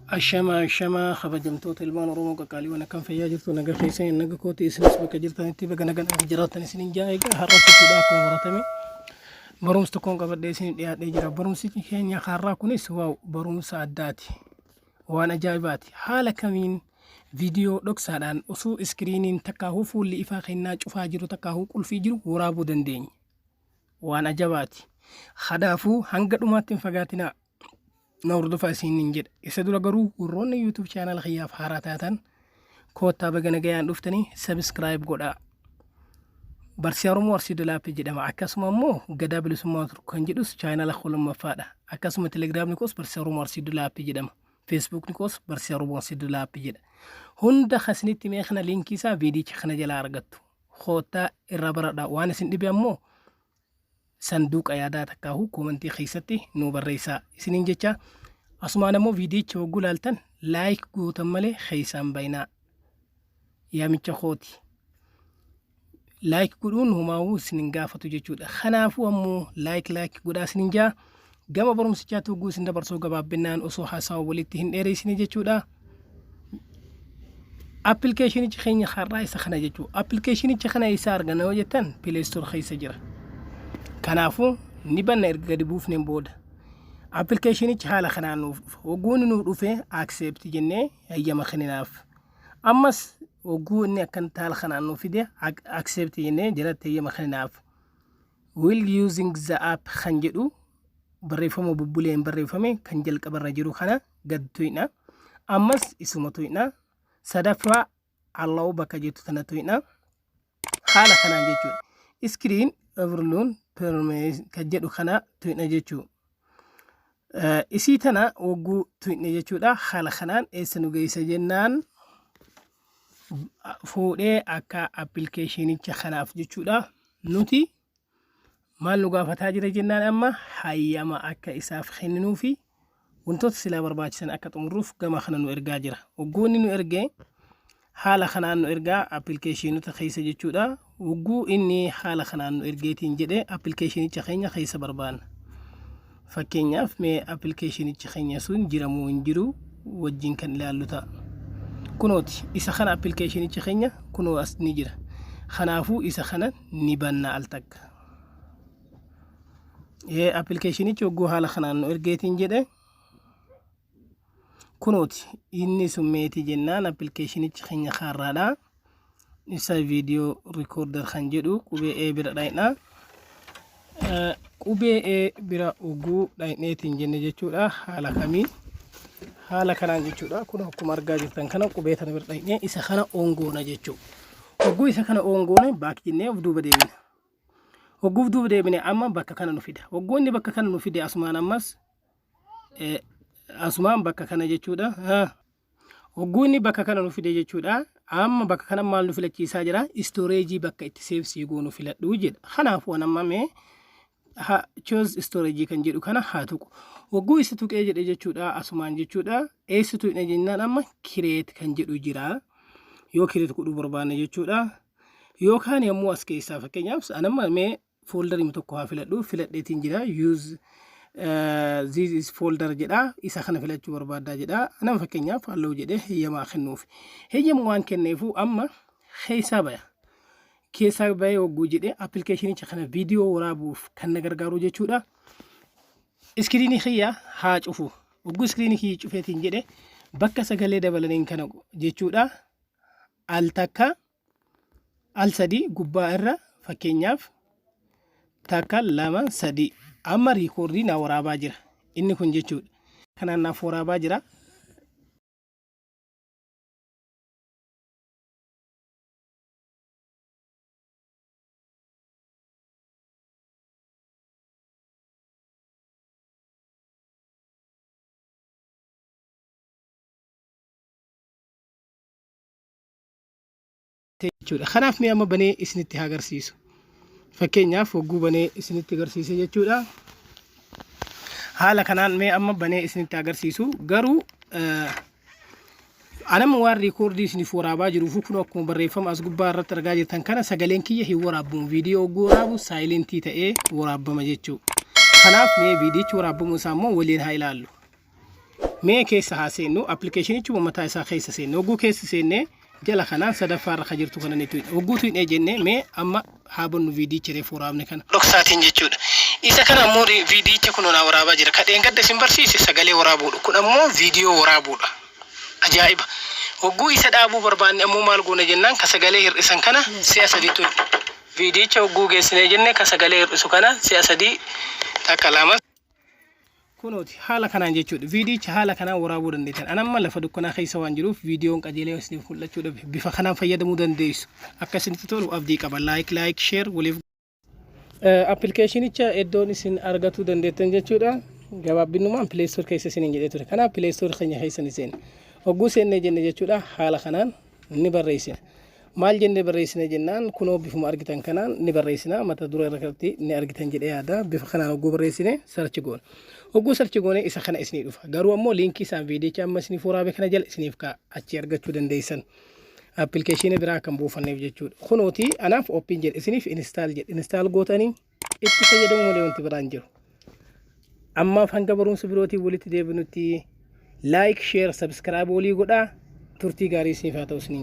Ashama ashama, kabajamtoota ilmaan Oromoo qaqqaaliiwwan, akkam fayyaa jirtu? Naga keessan? Naga kooti. Isinis bakka jirtanitti baga nagaan akka jiraattan isinin jaa. Egaa har'a jechuudha, akkuma baratame barumsa tokkoon qabadhee isin dhiyaadhee jira. Barumsi keenya har'aa kunis wow, barumsa addaati, waan ajaa'ibaati. Haala kamiin viidiyoo dhoksaadhaan osoo iskiriiniin takkaahuu fuulli ifaa kennaa cufaa jiru, takkaahuu qulfii jiru waraabuu dandeenya? Waan ajabaati. Kanaafuu hanga dhumaatti hin fagaatinaa, na hordofaa isiniin jedha. Isa dura garuu warroonni YouTube channel kiyyaaf haaraa taatan, koottaa, baga nagayaan dhuftanii, subscribe godhaa. Barsiisaa Oromoo Arsii Dolaappii jedhama. Akkasuma immoo Gadaa Bilisummaa Turku kan jedhus chaanala koo lammaffaadha. Akkasuma Telegiraamni koos Barsiisaa Oromoo Arsii Dolaappii jedhama. Feesbuukni koos Barsiisaa Oromoo Arsii Dolaappii jedha. Hunda kasinitti mee kana liinkii isaa viidiyicha kana jalaa argattu. Koottaa irraa baradhaa. Waan isin dhibe ammoo sanduuqa yaadaa takkaahu koomantii keessatti nuu barreessaa isiniin jecha. Asumaan ammoo viidiyicha hogguu laaltan like gootan malee keessaan bayinaa, yaamicha kooti. Like godhuun homaawuu isin hin gaafatu jechuudha. Kanaafuu ammoo like like godhaa isiniin jaa. Gama barumsichaatti hogguu isin dabarsuu, gabaabbinaan osoo haasawa walitti hin dheereessine jechuudha. Appilikeeshinichi keenya har'aa isa kana jechuudha. Appilikeeshinicha kana eessaa arganna yoo jettan, Play Store keessa jira. Kanaafuu ni banna erga gadi buufneen booda. Appilikeeshinichi haala kanaan nuuf dhufa. Hogguu inni nuuf dhufe accept jennee hayyama kenninaaf. Ammas hogguu inni akkanatti haala kanaan nuuf fide accept jennee jalatti hayyama kenninaaf. "While using the app" kan jedhu barreeffama bubbuleen barreeffame kan jalqabarra jiru kana gad tuyna. Ammas isuma tuyna. Sadaffaa "allow" bakka jettu tana tuyna. Haala kanaan jechuudha. "Screen overloon kan jedhu kana tuyna jechuudha. Isii tana wogguu tuyne jechuudha. Haala kanaan eessa nu geessa jennaan, fuudhee akka appilikeeshinicha kanaaf jechuudha. Nuti maal nu gaafataa jira jennaan, amma hayyama akka isaaf kenninuu fi wantoota silaa barbaachisan akka xumurruuf gama kana nu ergaa jira. Hogguu inni nu ergee haala kanaan nu ergaa appilikeeshinota keessa jechuudha. Hogguu inni haala kanaan nu ergeetiin jedhee appilikeeshinicha keenya keessa barbaanna. Fakkeenyaaf mee appilikeeshinichi keenya sun jiramoo hin jiru wajjin kan ilaallu ta'a. Kunooti isa kana, appilikeeshinichi keenya kunoo as ni jira. Kanaafuu isa kana ni banna al takka. Appilikeeshinichi hogguu haala kanaan nu ergeetiin jedhe, kunooti inni sun meetii jennaan, appilikeeshinichi keenya kaarraadha. Isa video recorder kan jedhu qubee E bira dhayna. Qubee E bira hogguu dhayneetiin jenne jechuudha. Haala kamiin? Haala kanaan jechuudha. Kun akkuma argaa jirtan kana qubee tana bira dhaynee isa kana on goona jechuudha. Hogguu isa kana on goone back jennee of duuba deebina. Hogguuf duuba deebine amma bakka kana nu fida. Hogguu inni bakka kana nu fide asumaan ammas asumaan bakka kana jechuudha. Hogguu inni bakka kana nu fide jechuudha. Amma bakka kana maal nu filachiisaa jira? Storage bakka itti save sii goonu filadhu jedha. Kanaafuu an amma mee "choose storage" kan jedhu kana haa tuqu. Hogguu isa tuqee jedhe jechuudha, asumaan jechuudha. Eessa tuqne jennaan, amma "create" kan jedhu jira. Yoo create godhuu barbaanne jechuudha. Yookaan yommuu as keessaa fakkeenyaaf anamma mee folderii tokko haa filadhu, filadheetiin jira. "Use this is folder" jedha, isa kana filachuu barbaaddaa jedha. Anama fakkeenyaaf "allow" jedhee heeyyamaa kennuuf. Heeyyama waan kenneefu amma keessaa baya. Keessaa bayee hogguu jedhee appilikeeshinicha kana viidiyoo waraabuuf kan na gargaaru jechuudha. Iskiriinii kiyya haa cufu. Hogguu iskiriinii kiyya cufeetiin jedhe bakka sagalee dabalaniin kana jechuudha. Al takka, al sadii gubbaa irra, fakkeenyaaf takka, lama, sadii, amma record na waraabaa jira inni kun jechuudha. Kanaan naaf waraabaa jira. Jechuudha. Kanaaf mee amma banee isinitti haa agarsiisu. Fakkeenyaaf hogguu banee isinitti agarsiise jechuudha. Haala kanaan mee amma banee isinitti agarsiisu. Garuu anama waan record isiniif waraabaa jiruuf, kun akkuma barreeffama as gubbaa irratti argaa jirtan kana sagaleen kiyya hin waraabbamu. Viidiyoo hogguu waraabu silent ta'ee waraabbama jechuudha. Kanaaf mee viidiyichi waraabamuu isaa immoo waliin haa ilaallu. Mee keessa haa seennu, appilikeeshinichuma mataa isaa keessa seennu. Hogguu keessa seennee jala kanaan sadaffaa irra ka jirtu kana ni tuqna. Hogguu tuqnee jennee mee amma haa bannu viidiyicha reefu waraabne kana. Dhoksaatiin jechuudha. Isa kana ammoo viidiyicha kunoo naa waraabaa jira. Ka dheengadda isin barsiise sagalee waraabuudha. Kun ammoo viidiyoo waraabuudha. Ajaa'iba! Hogguu isa dhaabuu barbaanne ammoo maal goona jennaan ka sagalee hir'isan kana si'a sadi tuqna. Viidiyicha hogguu geessinee jenne ka sagalee hir'isu kana si'a sadii takka lama. Kunooti haala kanaan jechuudha. Viidiyicha haala kanaan waraabuu dandeettan. An amma lafa dukkanaa keessa waan jiruuf viidiyoon qajeelee isiniif mul'achuu dhabe. Bifa kanaan fayyadamuu dandeessu. Akka isinitti tolu abdii qaba. Like like share waliif. Appilikeeshinicha iddoon isin argatuu dandeettan jechuudha. Gabaabbinumaan Play Store keessa isiniin jedhee ture. Kanaaf Play Store keenya keessa ni seena. Hogguu seennee jenne jechuudha haala kanaan ni barreessina. Maal jennee barreessina jennaan kunoo bifuma argitan kanaan ni barreessina mata duree irratti ni argitan jedhee yaada bifa kanaan hogguu barreessine search goona. Hogguu search goone isa kana isinii dhufa. Garuu ammoo liinkii isaan viidiyicha amma isiniif waraabe kana jala isiniif kaa'a achi argachuu dandeessan. Appilikeeshinii biraa kan buufanneef jechuudha. Kunooti anaaf open jedhe isiniif install jedhe install gootanii itti fayyadamuu malee wanti biraan jiru. Ammaaf hanga barumsa birootiin walitti deebinutti like, share, subscribe walii godhaa turtii gaarii isiniif haa ta'u isiniin.